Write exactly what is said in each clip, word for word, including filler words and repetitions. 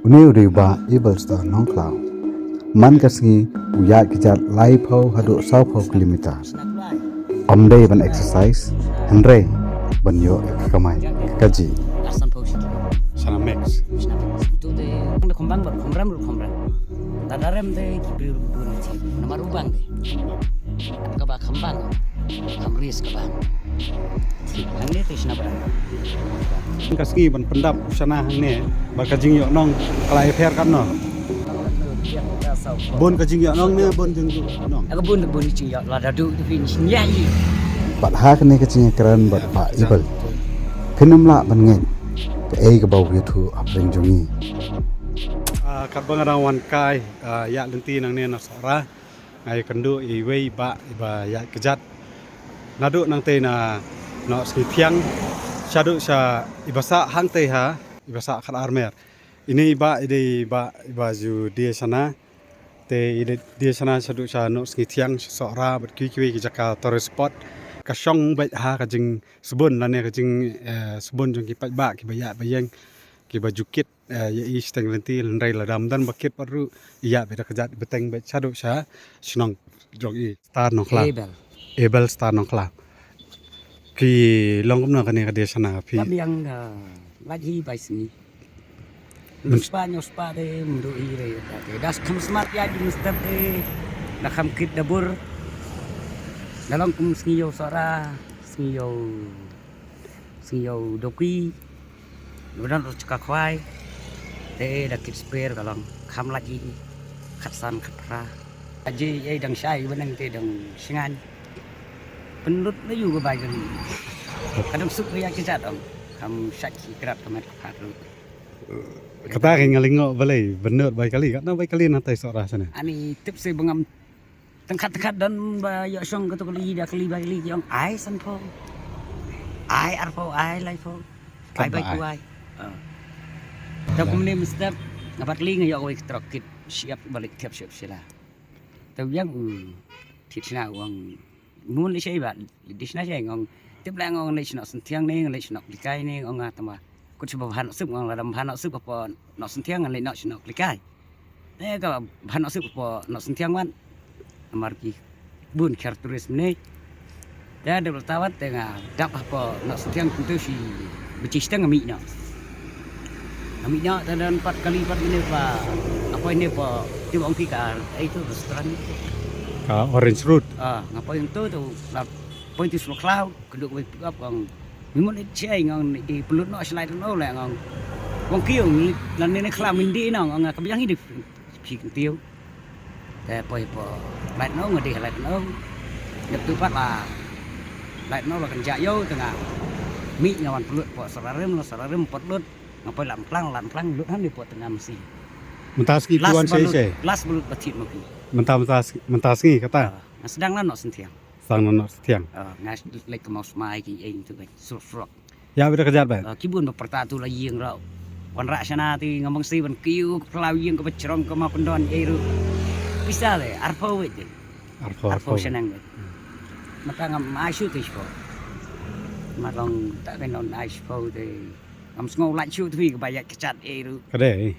Une u dei u Bah Abel Star Nongkhlaw. Man ka sngi u ïaid kjat laiphew haduh sawphew kilometer. Ym dei ban exercise, hynrei ban ïoh ka kamai ka kajih. Sana mix. Sana mix. Tu de, de khambang bad khambram ruh khambram. Tang da rem de ki briew ruh bun ki. Namar u bang de. Kaba khambang. Kham ris kaba. Hangne te shna bad. Ka sngi ban pyndap u shana hangne bad ka jingïohnong ka la ïapher katno? Bun ka jingïohnong ne bun jingïohnong? Ka bun, bun jingïoh, lada duk te phin sngewthuh. Bad ha kane ka jingïakren bad Bah Abel, phin ym lah ban ngeit kaei kaba u ïathuh hapdeng jong ngi. Ah, katba nga dang wan kai, ah, ïaid lynti nangne na Sohra, nga ïakynduh ïa iwei i bah iba ïaid kjat naduh nangtei na Nohsngiathiang shaduh sha iba sah hangtei ha, iba sah Khatarmer. Ine i bah i dei i bah iba ju die shana. Te i dei die shana shaduh sha Nohsngiathiang, sha Sohra bad kiwei kiwei ki jaka tourist spot. Ka shong beit ha ka jingsbun lane ka jing, eh, sbun jong ki paidbah kiba ïaid ba ïeng, kiba ju kit, eh, ïa i shiteng lynti, hynrei lada ym don ba kit pat ruh, ïa beit da kjat, beit teng beit shaduh sha shnong jong i. Star Nongkhlaw. Abel. Abel Star Nongkhlaw. Ki long kumno kane ka die shana phi? Ka biang, eh, lait hi bai sngi. Ym spah, ym spah te, mynta hi re, te. Da kham smat ïa jingstad te. Da kham kit da bur. Da long kum sngi ïew Sohra, sngi ïew, sngi ïew Doki. Ba don ruh ka khwai. Te da kit spare ka long kham lait hi. Khatsan khatphra. Aje ei dang shai ba nang te dang shngain. Pynlut na ïu ka bai ka li. Ka dang suk ka ïa ki jat ong. Kham shait ki krat ka met ka phat ruh. Kata ka nga lyngngoh balei pynlut bai kali. Katno bai kali na tai Sohra shane? Ani tip se ba ngam Tang khat tang khat don ba ïoh shong kato kali da kali bai kali ki ong ai sanphew. Ai arphew, ai laiphew. Ai bai ku ai. Ah. Tang kumne mynstep nga bat kali nga ïoh wei ka trok kit shyiap ba leit khep shyiap shila. Tang biang u thied shna u ong mun leit shai ba leit shna shai nga ong tip la nga ong leit shna Synthiang ne nga leit shna Klikai ne nga ong nga tang ba kut shaba bha Nohsip nga ong lada bha Nohsip hapoh Nohsynthiang ngan leit noh sha Nohklikai. Te ka bha Nohsip hapoh Nohsynthiang wan. Namar ki bun kiar tourist mynne. Te da bynta wat te nga dap hapoh Nohsynthiang kumta shi baje shiteng nga mih noh. Nga mih noh te don pat kali pat mynne ba nga poi ne hapoh te ba ong phi ka ei tu restaurant. Ka Orange Road. Ah, nga poi tu tu la poi tu sma khlaw. Ka duk wei pick up kong. Mimut ni chai ngong ni di pelut no slide no le ngong. Kong kiu ni lan ni khla min di no ngong ka biang hi di phi kin tiu. Te poi po slide no ngadi slide no. Dep tu pat la slide no la kan ja yo tengah. Mi ngawan pelut po sararim lo sararim pot lut. Ngapoi lam plang lam plang lut han di po tengah mesi. Mentah ski puan sei sei. Last balut batit mo pi. Mentah mentah ski kata. Nga sedang lan no sentiang. Sang no thiang. Ah, nga leit ka mau smai ki eng tu kan. Surok surok. Ya bida kejat ba. Ah, ki bun ba perta tu la ïing rau. Wan rak shana ti ngam bang si ban kiu klau ïing ka bachrong ka mau kendon ei ru. Pisa le arpau wet de. Arpau arpau shanang wet. Mata ngam ai shu ti shu. Matong tak kan non ai shu de. Ngam sngau lait shu tu ka bayat kejat ei ru. Kade.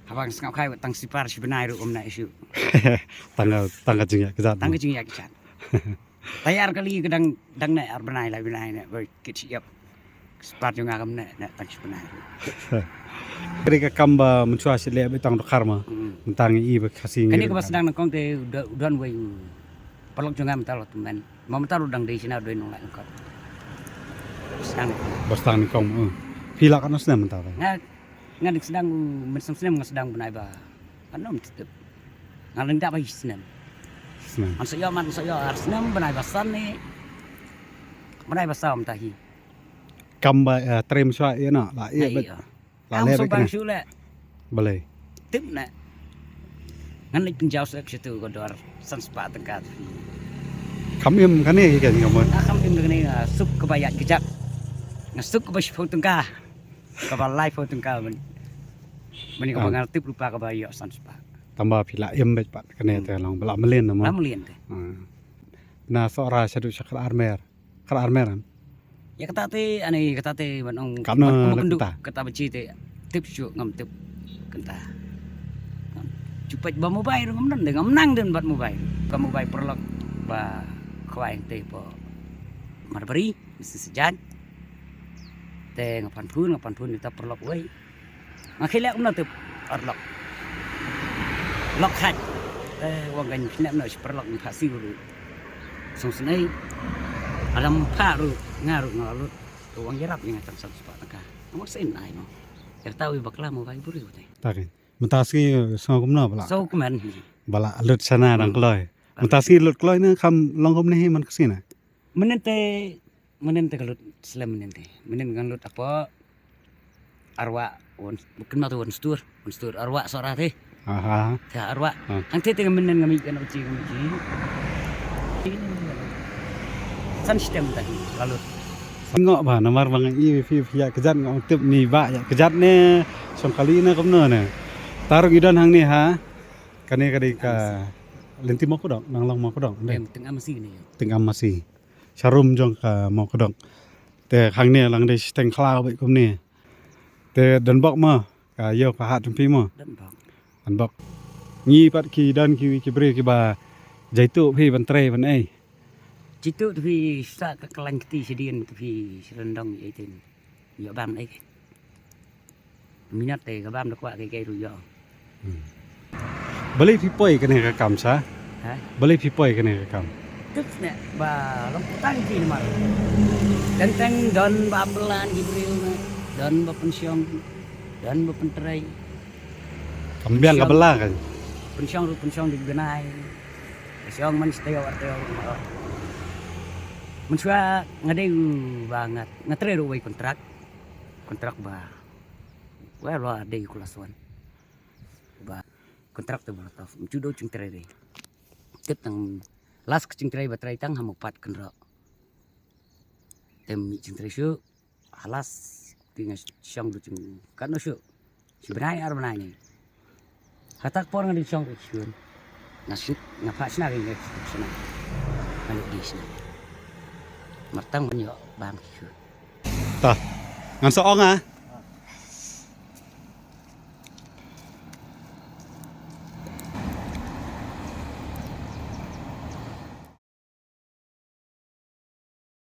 Habang sngau kai tang sipar shi benai ru ngam na shu. Tang tang jingya kejat. Tang jingya kejat. Tayar kali ka dang dang ne ar bnai la bnai ne ba kit shi ïap. Spar jong nga kam ne ne tang shi bnai. Kri ka kam ba mynshwa shi le ba tang dokar ma. Tang i ba khasi. Kani ka ba sedang nangkong te don wei. Parlok jong nga mynta lo temen. Ma mynta lo dang dei sina doi nong lai nangkong. Sedang. Ba sedang nangkong. Phi la kan snem mynta. Nga Nga dang sedang u mynsiem snem nga sedang bnai ba. Kan ym tip. Nga dang dap ba snem. Snem. Man sa ïoh man sa ïoh ar snem bnai ba san ne. Bnai ba saw mynta hi. Kam ba trei mynshwa ïa na la ïa ba. La le ba shu le. Balei. Tip na. Ngan leit pynjaw sek situ ko dor san spah tengka. Kam im kane kan ngam. Kam im kane suk ka ba ïa kejat. Nga suk ka ba shiphew tengka. Kaba laiphew tengka ban. Ban kaba ngar tip rupa kaba ïoh san spah. Tang ba phi la im beit pat kane te long ba la mlien na mo. La mlien te. Na Sohra shaduh sha Khatarmer. Khatarmer. Ya kata te ani kata te ban ong kata ba chi te tip shu ngam tip. Kynta. Chupet ba mobile ruh ngam don, ngam nang don bad mobile. Ka mobile paralok ba khwai te po Marbari, mesti sejat. Te nga pan phone, nga pan phone ita paralok wei. Nga khilek mna te paralok. Lok khat. Te wang kan khilek mna si paralok ni phasi ruh. Song snei. Adam pha ruh, nga ruh nga lut. Te wang yarap ni nga tang san spah taka. Ngam sen ai mo. Yarta wi bakla mobile buri te. Takin. Mynta sngi sngew kumno ba la? So kmen. Ba la lut shana dang kloi. Mynta sngi lut kloi ne kham long kumne hi man ka sngi na? Mynnin te, mynnin te ka lut slem mynnin te. Mynnin ngan lut apo arwa wan, kynmaw te wan stur, wan stur arwa sora te. Aha. Te arwa. Hang te te mynnin ngam i kan uchi ngam i. San stem ta ka lut. Ngo ba namar ba nga i phi phi ïa kjat nga tip ni ba ïa kjat ne song kali ne kumno ne. Taru i don hangne ha. Kane kane ka lynti Mawkdok, nang long Mawkdok. Em teng am si ne. Teng am si. Sharum jong ka Mawkdok. Te hangne lang de shiteng khlaw bad kumne. Te don bok mo ka ïew ka hat jong phi mo. Don bok. Don bok. Ngi pat ki don ki ki briew ki ba jaitu phi ban trei ban ei. Jitu tu phi sa ka klan kti sidien tu phi srendong ei tin. Yo bam ei. Minot te ka bam da kwah ke ke ru yo. Balei phi poi kane ka kam sa? Ha? Balei phi poi kane ka kam? Tuk ne ba long putang ki mar. Teng teng don ba pelan ki briew ne. Don ba pensiong. Don ba pentrei. Kam biang ka bela kan. Pensiong ru pensiong di benai. Pensiong man seteo arteo. Mensua ngadei ba ngat ngatrei ru wei kontrak. Kontrak ba. Wei lo adei kulaswan. Ba kontrak te ba tof. Mchudo chingtrei dei. Tet tang las ke chingtrei ba trei tang hamu pat kenro. Tem mi chingtrei shu. Halas ki nga shong du ching kan no shu. Shi benai ar benai ni. Hatak por nga di shong ki shun. Nga shi nga pha shna ki nga shna. Nga di shna. Martang ban yo bam ki shun. Ta. Ngan so ong ah.